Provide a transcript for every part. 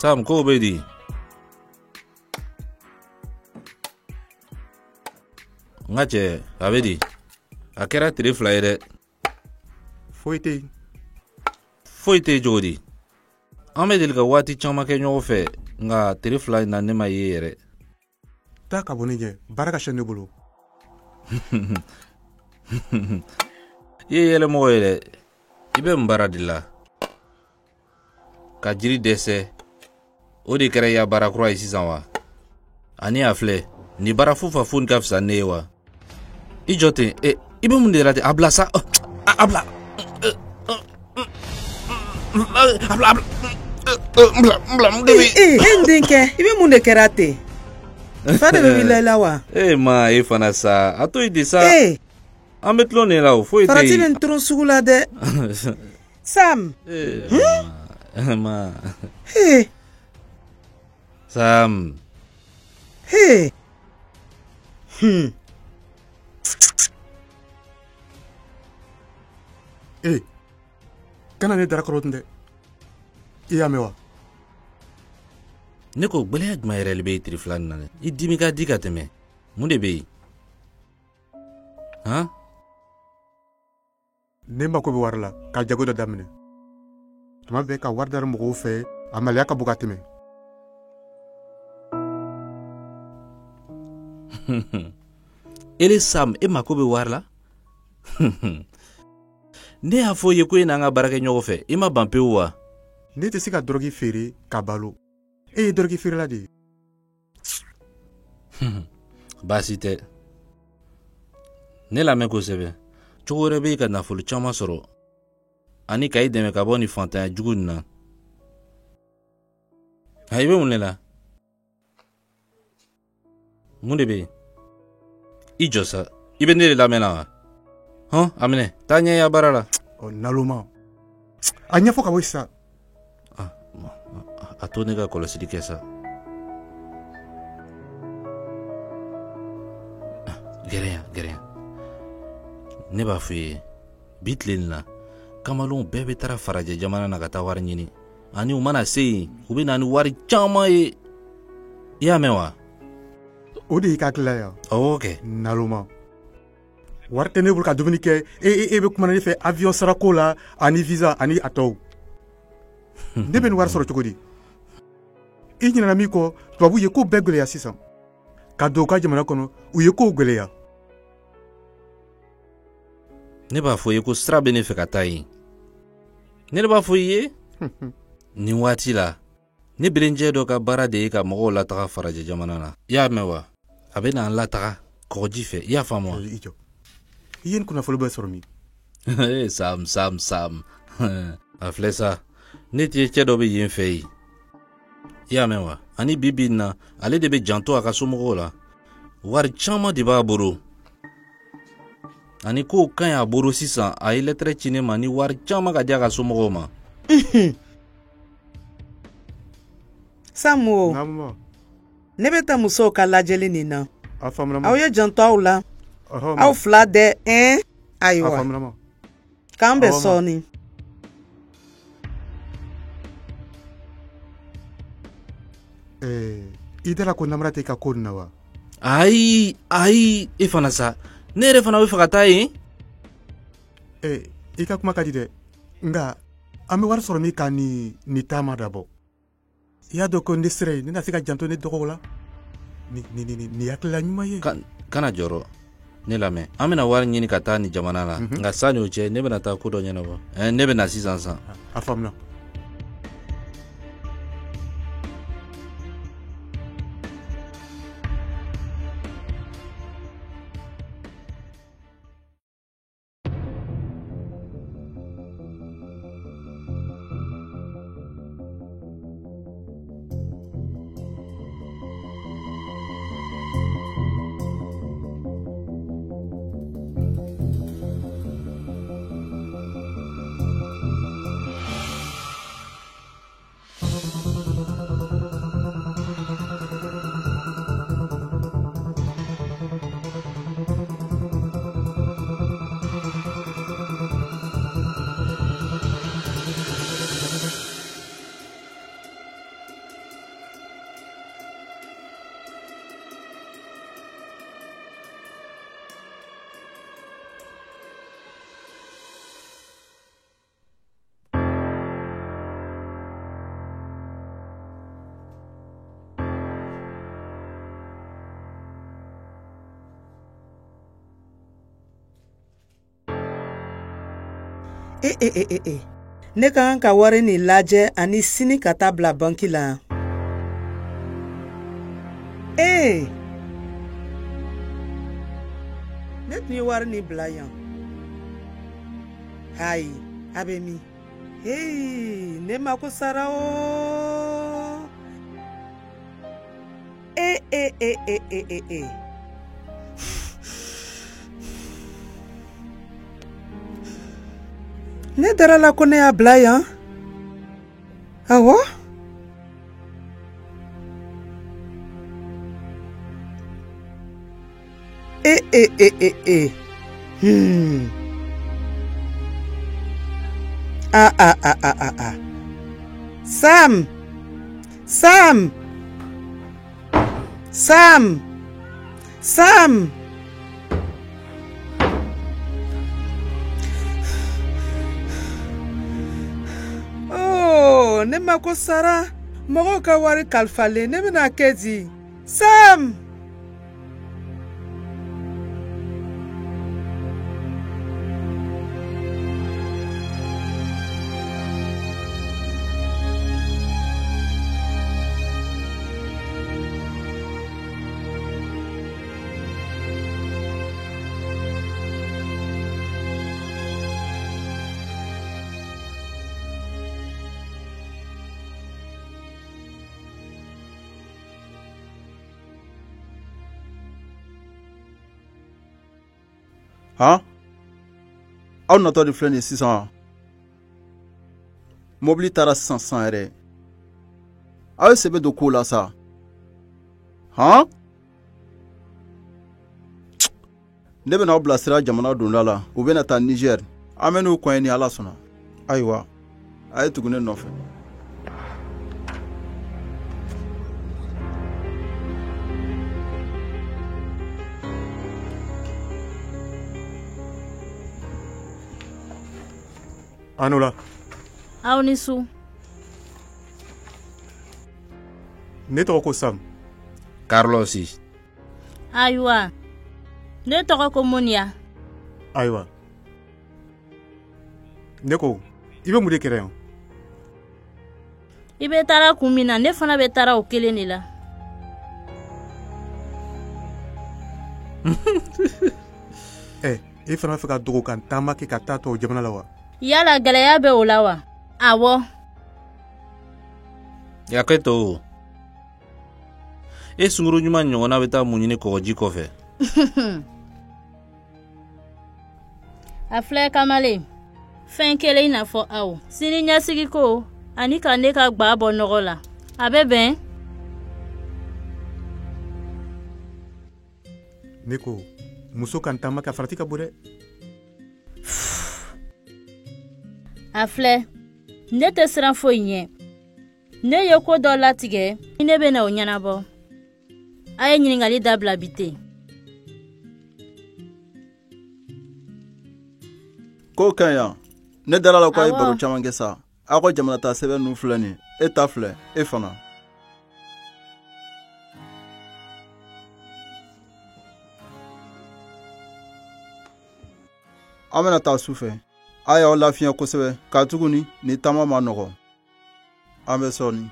Sam, kow bɛ di? N ka cɛ, a bɛ di? A kɛra tile 2 ye dɛ. Foyi tɛ yen. Foyi tɛ yen cogo di? An bɛ deli ka waati caman kɛ ɲɔgɔn fɛ, nka tile 2 in na ne ma ye yɛrɛ. Taa ka bɔ ne ɲɛ, baara ka sɛ ne bolo. I ye yɛlɛmɔgɔ ye dɛ. I bɛ mun baara de la? Ka jiri dɛsɛ. O de kɛra i ya baara kura ye sisan wa? Ani a filɛ, nin baara fufafu nin ka fisa ne ye wa? I jɔ ten, i bɛ mun de la ten? A bila sa, a bila. A bila, a bila. N bila, mun de bɛ yen? E n denkɛ, i bɛ mun de kɛra ten? Fa de bɛ wuli i la wa? E ma, e fana sa, a to yen ten sa. An bɛ tulon de la o, foyi tɛ yen. Farati bɛ n turu sugu la dɛ. Sam. Ma. Sam. Hey. Kana ne darakɔrɔ tun dɛ. I y'a mɛn wa? Ne ko gwɛlɛya jumɛn yɛrɛ de bɛ yen tile 2 nin na dɛ? I dimi ka di ka tɛmɛ. Mun de bɛ yen? Han? Ne mako bɛ wari la ka jago dɔ daminɛ. Tuma bɛɛ ka wari dari mɔgɔw fɛ, a maloya ka bon ka tɛmɛ. Ele Sam, e mako bɛ wari la? Ne y'a fɔ i ye ko e n'an ka baara kɛ ɲɔgɔn fɛ, i ma ban pewu wa? Ne tɛ se ka dɔrɔgi feere ka balo. E ye dɔrɔgi feerela de ye. Baasi tɛ. Ne lamɛn kosɛbɛ. Cogo wɛrɛ bɛ yen ka nafolo caman sɔrɔ ani ka i dɛmɛ ka bɔ nin fantanya jugu nin na. I bɛ mun de la? Mun de bɛ yen? I jɔ sa. I bɛ ne de lamɛn na wa? Hɔn, a minɛ. Taa ɲɛ ya baara la. Ɔ, naloma. A ɲɛfɔ ka bɔ sisan. A to ne ka kɔlɔsili kɛ sa. Gɛrɛ yan, gɛrɛ yan. Ne b'a fɔ i ye, bi tile nin na, kamalenw bɛɛ bɛ taara farajɛ jamana na ka taa wari ɲini. Ani u mana se yen, u bɛ na ni wari caman ye. I y'a mɛn wa? O de y'i ka hakilila ye wa? Awɔ kɛ. Naloma. Wari tɛ ne bolo ka dumuni kɛ. E bɛ kuma ne fɛ avion sarako la ani visa ani a tɔw. Ne bɛ nin wari sɔrɔ cogo di? I ɲinɛna min kɔ, tubabu ye ko bɛɛ gɛlɛya sisan. Ka don u ka jamana kɔnɔ, u ye kow gɛlɛya. Ne b'a fɔ i ye ko sira bɛ ne fɛ ka taa yen. Ne de b'a fɔ i ye. Nin waati la, ne berencɛ dɔ ka baara de ye ka mɔgɔw lataga farajɛ jamana na. I y'a mɛn wa? A bɛ n'an lataga kɔgɔji fɛ. I y'a faamu wa? I jɔ. I ye nin kunnafoni bɛɛ sɔrɔ min? Ee, Sam, Sam, Sam. A filɛ sa, ne tericɛ dɔ bɛ yen fɛ yen. I y'a mɛn wa? Ani bi bi in na, ale de bɛ janto a ka somɔgɔw la. Wari caman de b'a bolo. Ani kow ka ɲi a bolo sisan, a ye lɛtɛrɛ ci ne ma ni wari caman ka di a ka somɔgɔw ma. Samu o, ne bɛ taa musow ka lajɛli nin na. Aw ye janto aw la. Aw fila dɛ, ɛn? Ayiwa. K'an bɛn sɔɔni. I dala ko namara tɛ i ka ko nin na wa? Ayi, ayi, e fana sa. Ne yɛrɛ fana bɛ fɛ ka taa yen. I ka kuma ka di dɛ. Nka an bɛ wari sɔrɔ min ka nin taama dabɔ. I y'a dɔn ko ne sera yen, ne na se ka janto ne dɔgɔw la. Nin hakilila ɲuman ye. Kana jɔrɔ. Ne lamɛn. An bɛna wari ɲini ka taa nin jamana la. Nka sani o cɛ, ne bɛna taa ko dɔ ɲɛnabɔ. Ne bɛna sisan san. A faamuna. E ne ka kan ka wari nin lajɛ ani sini ka taa bila banki la. Ee, ne tun ye wari nin bila yan. Ayi, a bɛ min? Ee, ne mako sara o. E. Ne dara la ko ne y'a bila yan. Awɔ. E. Ah. Sam. Sam. Oh, ne mako sara. Mɔgɔw ka wari kalifalen, ne bɛna kɛ di? Sam! Han, aw natɔ de filɛ nin ye sisan. Mobili taara sisan yɛrɛ. Aw ye sɛbɛ don kow la sa. Han, ne bɛna aw bilasira jamana donda la. U bɛna taa Niger. An bɛ n'u kɔn ye ni Ala sɔnna. Ayiwa, a ye tugu ne nɔfɛ. Anola. Aw ni su. Ne tɔgɔ ko Sam. Carlos. Ayiwa. Ne tɔgɔ ko Monia. Ayiwa. Ne ko, i bɛ mun de kɛra yan? I bɛ taara kun min na, ne fana bɛ taara o kelen de la. E fana bɛ fɛ ka dogo ka taama kɛ ka taa tɔw jamana la wa? Yala gɛlɛya bɛ o la wa? Awɔ. Hakɛ to. E sunguru ɲuman ɲɔgɔnna bɛ taa mun ɲini kɔgɔji kɔfɛ? A filɛ kamalen, fɛn kelen i n'a fɔ aw. Sini ɲɛsigi ko ani ka ne ka gba bɔ nɔgɔ la. A bɛ bɛn? Ne ko, muso ka taama ka farati ka bon dɛ. A filɛ, ne tɛ siran foyi ɲɛ. Ne ye ko dɔ latigɛ, ne bɛ na o ɲɛnabɔ. A ye ɲininkali dabila bi ten. Ko ka ɲi yan. Ne dara la ko a ye baro caman kɛ sa. Aw ka jamana ta sɛbɛn ninnu filɛ nin ye. E ta filɛ, e fana. An bɛna taa su fɛ. A y'aw lafiɲɛ kosɛbɛ, katuguni ni taama ma nɔgɔn. An bɛ sɔɔni.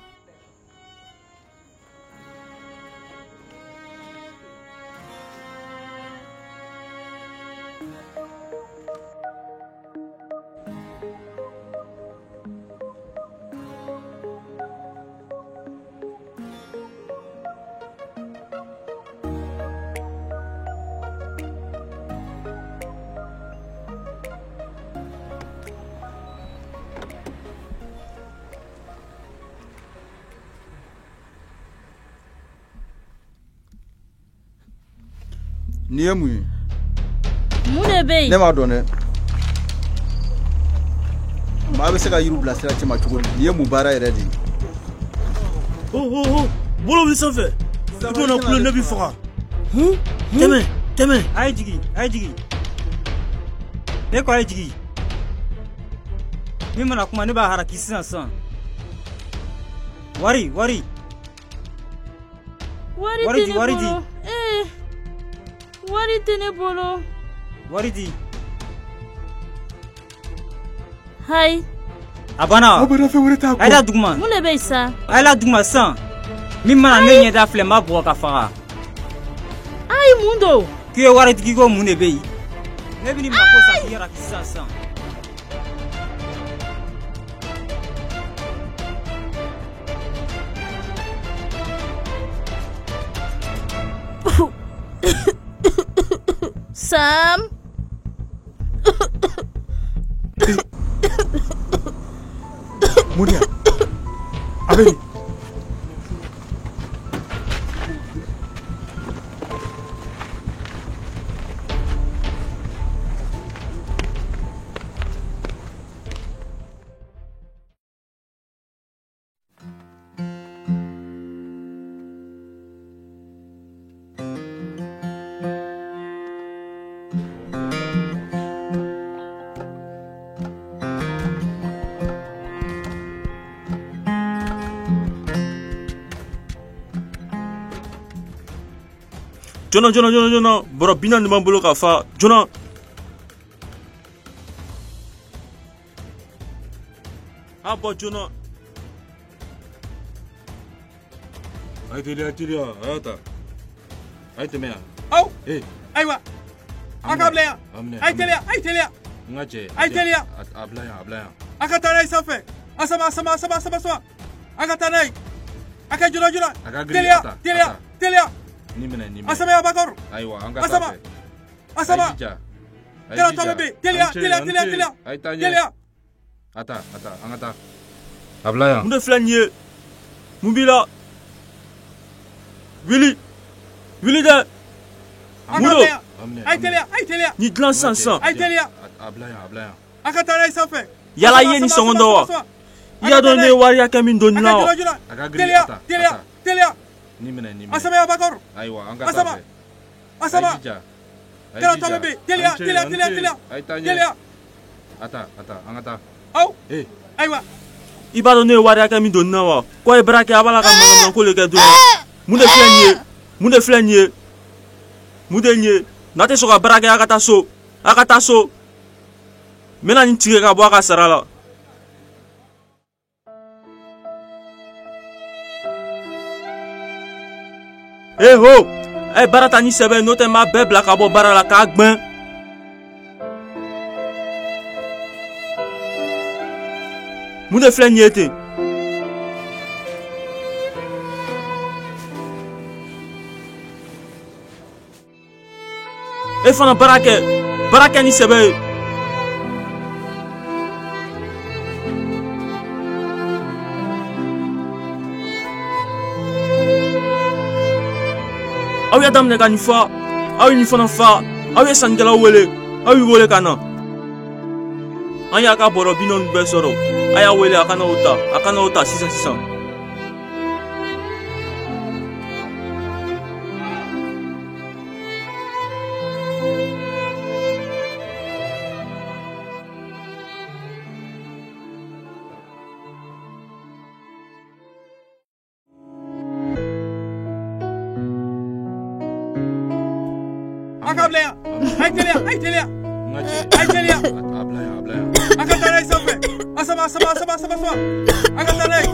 Nin ye mun ye? Mun de bɛ yen? Ne m'a dɔn dɛ. Maa bɛ se ka yiriw bilasira cɛ ma cogo di? Nin ye mun baara yɛrɛ de ye? Oh, bolo wuli sanfɛ. I mana kule ne b'i faga. Tɛmɛ, tɛmɛ. A ye jigin, a ye jigin. Ne ko a ye jigin. Min mana kuma ne b'a haraki sisan sisan. Wari, wari. Wari tɛ ne bolo. Wari tɛ ne bolo. Wari di. Hayi. A banna wa? Aw bɛ fɛn wɛrɛ t'a kɔ. A ye la duguma. Mun de bɛ yen sa? A ye la duguma sisan. Min mana ne ɲɛda filɛ n b'a bugɔ ka faga. Ayi mun don? K'i ye waritigi ko mun de bɛ yen? Ne bɛ nin mako sa k'i yɛrɛ sisan sisan. Sam. Monia. A bɛ min? Joona joona joona joona bɔrɔ 40 b'an bolo ka fa joona. A bɔ joona. A ye teliya teliya a y'a ta. A ye tɛmɛ yan. Aw. Ee. Ayiwa. A k'a bila yan. A ye teliya a ye teliya. N ka cɛ. A ye teliya. A bila yan a bila yan. A ka taa n'a ye sanfɛ. A sama a sama a sama a sama sama. A ka taa n'a ye. A ka joona joona. A ka girin teliya teliya teliya. Ni minɛ ni minɛ. Asama ya Bakar. Ayiwa an ka taa fɛ. Asama. A ye jija. Teliya tɔ bɛ bin. Teliya teliya teliya teliya. A ye taa ɲɛ. Teliya. A ta a ta an ka taa. A bila yan. Mun de filɛ nin ye? Mun b'i la? Wuli. Wuli dɛ. Mun don? A ye teliya a ye teliya. Nin dilan sisan sisan. A ye teliya. A bila yan a bila yan. A ka taa n'a ye sanfɛ. Yala i ye nin sɔngɔ dɔn wa? I y'a dɔn ne ye wari hakɛ min don nin na wa? A ka girin a ta. Teliya teliya. Ni minɛ ni minɛ. Asama ya Bakar. Ayiwa an ka taa fɛ. Asama. A ye jija. Teliya tɔ bɛ bin. Teliya teliya teliya teliya. A ye taa ɲɛ. Teliya. A ta a ta an ka taa. Aw. Ee. Ayiwa. I b'a dɔn ne ye wari hakɛ min don nin na wa? Ko a ye baara kɛ a b'a la ka manamanako de kɛ dɔrɔn. Mun de filɛ nin ye? Mun de filɛ nin ye? Mun de ye nin ye? N'a tɛ sɔn ka baara kɛ a ka taa so. A ka taa so. N bɛna nin tigɛ ka bɔ a ka sara la. Eh ho! A ye baara ta ni sɛbɛ ye n'o tɛ n b'a bɛɛ bila ka bɔ baara la k'a gbɛn. Mun de filɛ nin ye ten? E fana baara kɛ. Baara kɛ ni sɛbɛ ye. Aw y'a daminɛ ka nin fa, aw ye nin fana fa, aw ye sannikɛlaw wele, aw y'u wele ka na. An y'a ka bɔrɔ 40 bɛɛ sɔrɔ, a y'a wele a kana o ta, a kana o ta sisan sisan. A k'a bila yan. A ye teliya a ye teliya. N ka cɛ. A ye teliya. A bila yan a bila yan. A ka taa n'a ye sanfɛ. A sama a sama a sama a sama sama. A ka taa n'a ye.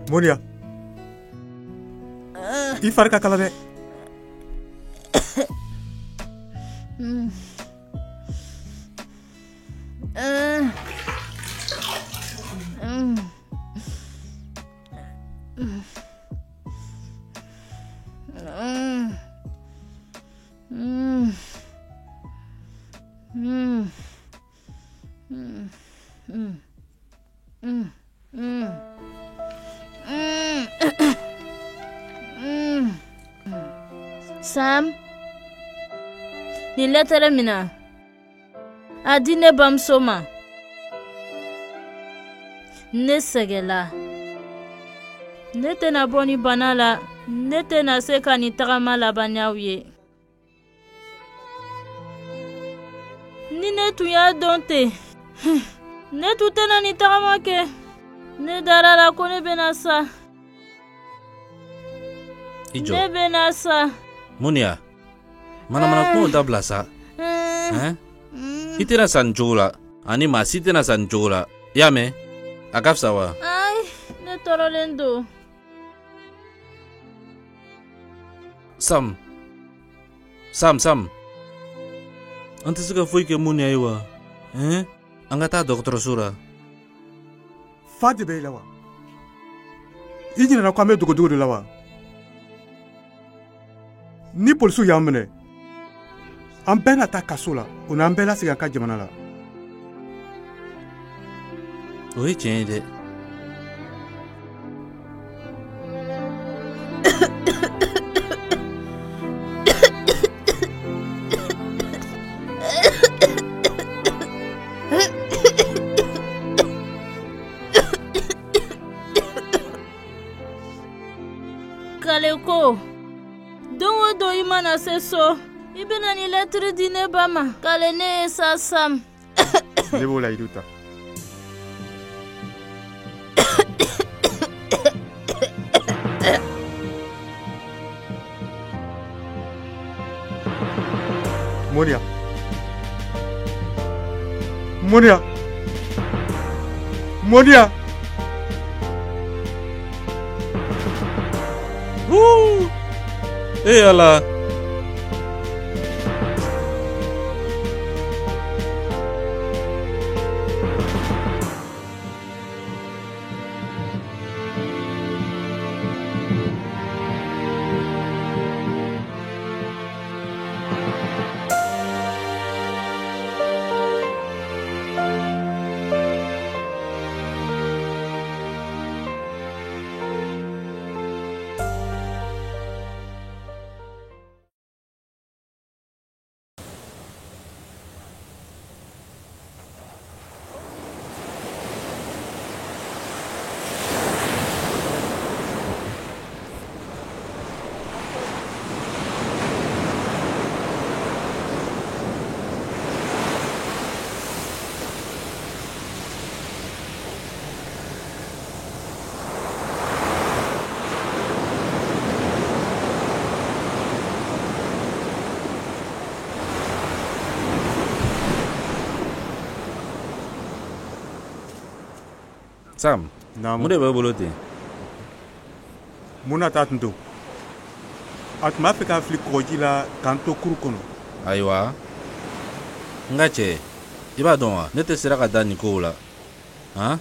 Monia. I fari ka kalan dɛ. Sam, nin lɛtɛrɛ min na, a di ne bamuso ma. Ne sɛgɛnla. Ne tɛna bɔ ni bana la. Ne tɛna se ka nin tagama laban n'aw ye. Ni ne tun y'a dɔn ten, ne tun tɛna nin tagama kɛ. Ne dara la ko ne bɛna sa. I jɔ. Ne bɛna sa. Monia, manamana kumaw dabila sa. Hein? I tɛna sa nin cogo la, ani maa si tɛna sa nin cogo la. I y'a mɛn? A ka fisa wa? Ayi, ne tɔɔrɔlen don. Sam. Sam, Sam. An tɛ se ka foyi kɛ Monia ye wa? Hein? An ka taa dɔgɔtɔrɔso la. Fa de bɛ i la wa? I ɲinɛna ko an bɛ dogodogo de la wa? Ni polisiw y'an minɛ, an bɛɛ na taa kaso la, o n'an bɛɛ lasegin an ka jamana la. O ye tiɲɛ ye dɛ. Kale ko, don o don i mana se so, i bɛna nin lɛtiri di ne ba ma. Kale ne ye sa Sam. Ne b'o layidu ta. Monia. Monia. Monia. Woo! Eh Ala. Sam, Naamu. mun de b'e bolo ten? Mun na taa tun don? A tun b'a fɛ k'an fili kɔgɔji la k'an to kuru kɔnɔ. Ayiwa, n ka cɛ, i b'a dɔn wa, ne tɛ sera ka da nin kow la. Han?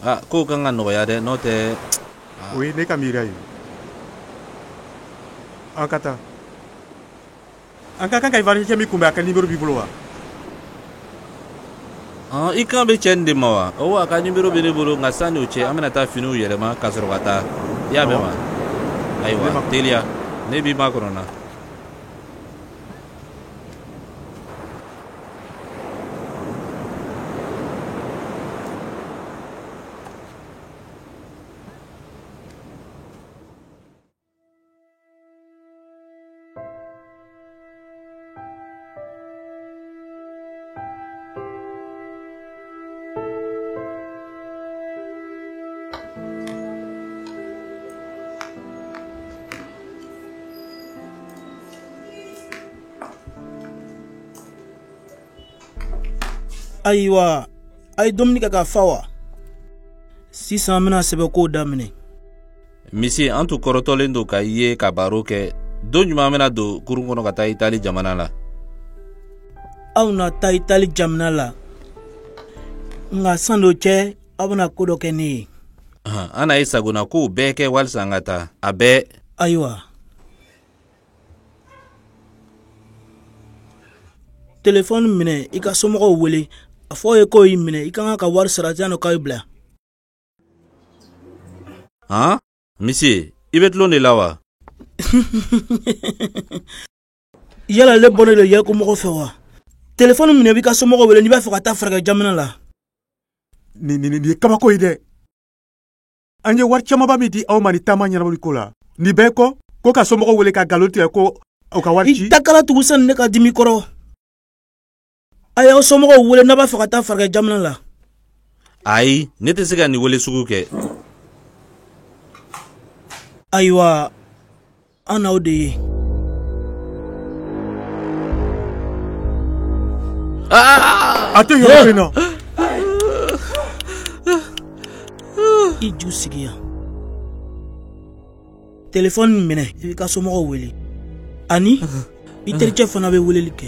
Ah, kow kan ka nɔgɔya dɛ, n'o tɛ. O ye ne ka miiriya ye. An ka taa. An ka kan ka ivoirien min kunbɛn, a ka nimero b'i bolo wa? I kan bɛ cɛ nin de ma wa? Ɔwɔ, a ka nimero bɛ ne bolo, nka sanni o cɛ, an bɛna taa finiw yɛlɛma ka sɔrɔ ka taa. I y'a mɛn wa? Ayiwa, teliya. Ne b'i makɔnɔ na. Ayiwa, a ye dumuni kɛ ka fa wa? Sisan an bɛna sɛbɛkow daminɛ. Misi, an tun kɔrɔtɔlen don ka i ye ka baro kɛ. Don jumɛn an bɛna don kurun kɔnɔ ka taa Itali jamana la? Aw na taa Itali jamana la. Nka san dɔ cɛ, aw bɛna ko dɔ kɛ ne ye. An na i sagona kow bɛɛ kɛ walisa an ka taa. A bɛɛ. Ayiwa. Telefɔni minɛ, i ka somɔgɔw wele. A fɔ ye k'o y'i minɛ, i ka kan ka wari sara janni k'aw bila. Han? Misi, i bɛ tulon de la wa? Yala ne bɔnnen don yɛlɛko mɔgɔ fɛ wa? Telefɔni minɛ, i b'i ka somɔgɔw wele n'i b'a fɛ ka taa farajɛ jamana la. Nin ye kabako ye dɛ. An ye wari camanba min di aw ma ni taama ɲɛnabɔli ko la, nin bɛɛ kɔ ko ka somɔgɔw wele ka nkalon tigɛ ko u ka wari ci. I dakala tugu sani ne ka dimi kɔrɔ. A y'aw somɔgɔw wele n'a b'a fɛ ka taa farajɛ jamana la. Ayi, ne tɛ se ka nin wele sugu kɛ. Ayiwa, an n'aw de ye. A tɛ yɔrɔ min na. I ju sigi yan. Telefɔni minɛ, i b'i ka somɔgɔw wele. Ani i tericɛ fana bɛ weleli kɛ.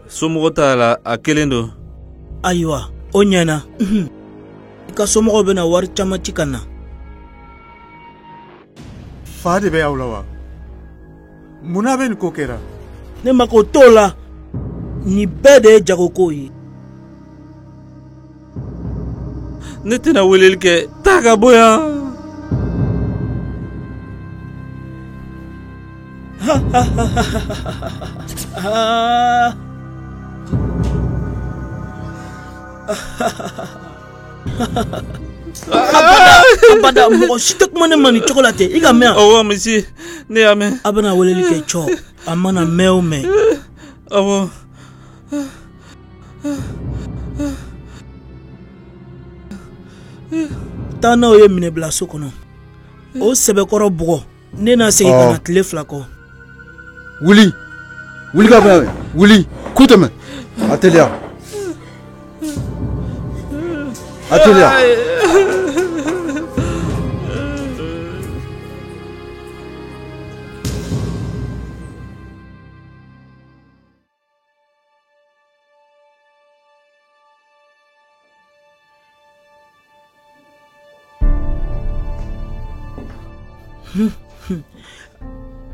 Somɔgɔ t'a la, a kelen don. Ayiwa, o ɲɛna. I ka somɔgɔw bɛna wari caman ci ka na. Fa de bɛ aw la wa? Munna bɛ nin ko kɛra? Ne mako t'o la. Nin bɛɛ de ye jagoko ye. Ne tɛna weleli kɛ. Taa ka bɔ yan. Abada, mɔgɔ si tɛ kuma ne ma nin cogo la ten. I ka mɛn. Awɔ monsieur, ne y'a mɛn. A bɛna weleli kɛ cɔ. A mana mɛn o mɛn. Awɔ. Taa n'aw ye minɛbila so kɔnɔ. O sɛbɛkɔrɔ bugɔ. Ne na segin ka na tile 2 kɔ. Wuli. Wuli ka bɔ yan. Wuli. Ku tɛmɛ. A teliya. A teliya.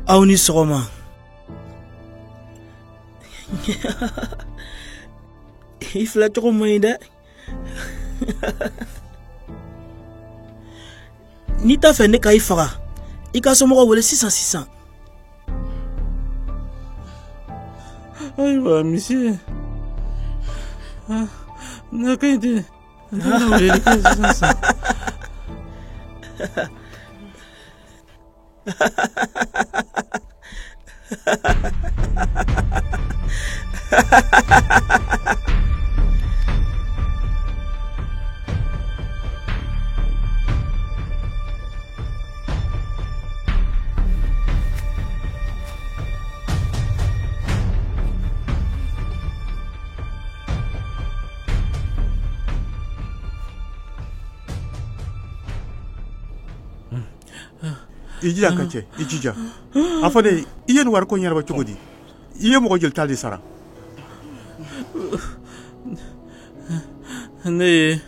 Aw ni sɔgɔma. I filɛ cogo man ɲi dɛ. N'i t'a fɛ ne ka i faga, i ka somɔgɔw wele sisan sisan. Ayiwa monsieur, ne ka ɲi ten. Ne bɛna weleli kɛ sisan sisan. I jija ka cɛ, i jija. A fɔ ne i ye nin wariko ɲɛnabɔ cogo di? I ye mɔgɔ joli ta de sara? Ne ye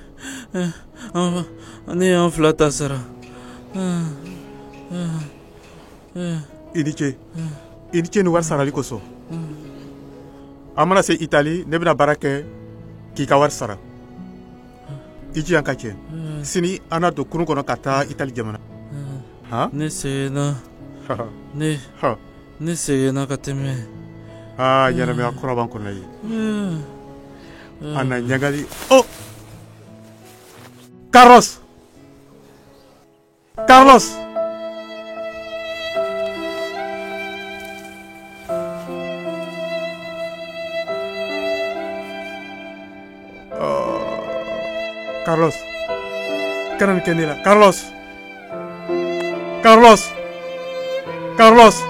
an 2 ta sara. I ni ce. I ni ce nin wari sarali kosɔn. An mana se Itali, ne bɛna baara kɛ k'i ka wari sara. I jija ka cɛ. Sini an na don kurun kɔnɔ ka taa Itali jamana. Ne seginna. Ne seginna ka tɛmɛ. Aa, ɲɛnamaya kura b'an kɔnɔ ye. A na ɲagali. Oh! Carlos! Carlos! Carlos. Kana nin kɛ ne la. Carlos! Carlos! Carlos!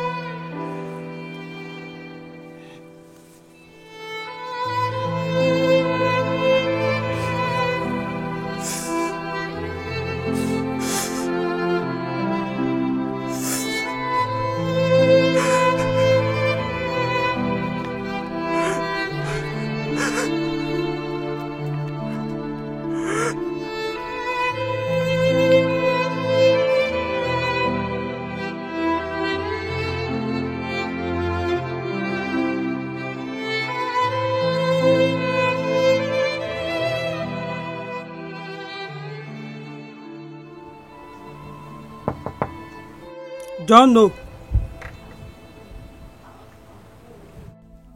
Jɔn don?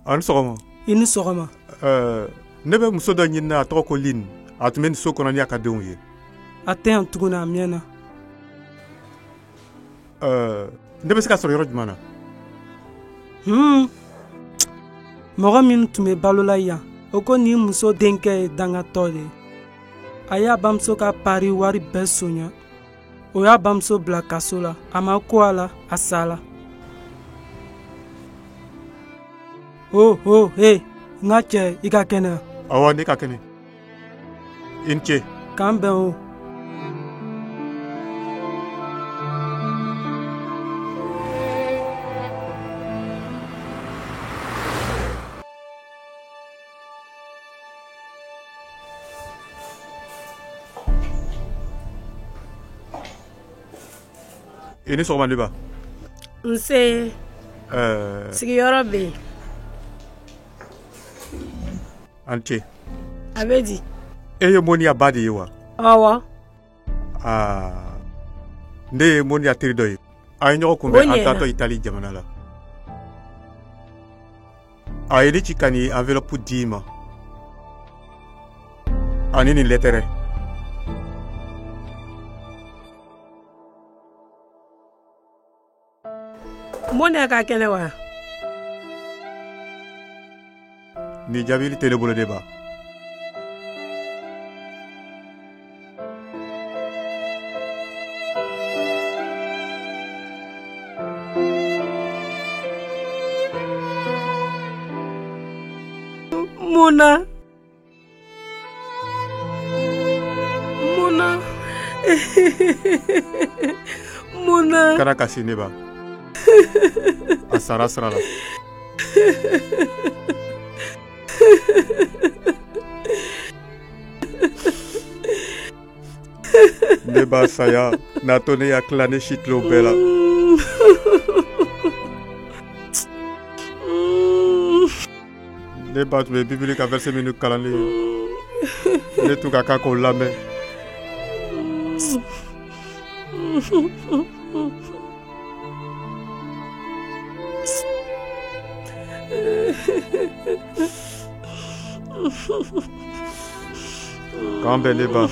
A ni sɔgɔma. I ni sɔgɔma. Ne bɛ muso dɔ ɲini na, a tɔgɔ ko Lin. A tun bɛ nin so kɔnɔ ni a ka denw ye. A tɛ yan tuguni, a mɛnna. Ne bɛ se ka sɔrɔ yɔrɔ jumɛn na? Mɔgɔ min tun bɛ balo la yan, o ko nin muso denkɛ ye dangatɔ de ye. A y'a bamuso ka pari wari bɛɛ sonya. O y'a bamuso bila kaso la. A ma ko a la, a sala. Oh, oh, hey, n ka cɛ, i ka kɛnɛ. Awɔ, ne ka kɛnɛ. I ni ce. K'an bɛn o. I ni sɔgɔma ne ba. Nse. Sigiyɔrɔ bɛ yen. A ni ce. A bɛ di? E ye Moniya ba de ye wa? Awɔ. Aa, ne ye Moniya teri dɔ ye. An ye ɲɔgɔn kunbɛn an taatɔ Itali jamana la. A ye ne ci ka nin enveloppe d'i ma. Ani nin lɛtɛrɛ. Moniya ka kɛnɛ wa? Nin jaabili tɛ ne bolo ne ba. Mona. Mona. Mona. Kana kasi ne ba. A sara sira la. Ne ba saya n'a to ne ya tila ne si tulo bɛɛ la. Ne ba tun bɛ Bibili ka verset minnu kalan ne ye, ne tun ka kan k'o lamɛn. K'an bɛn ne ba.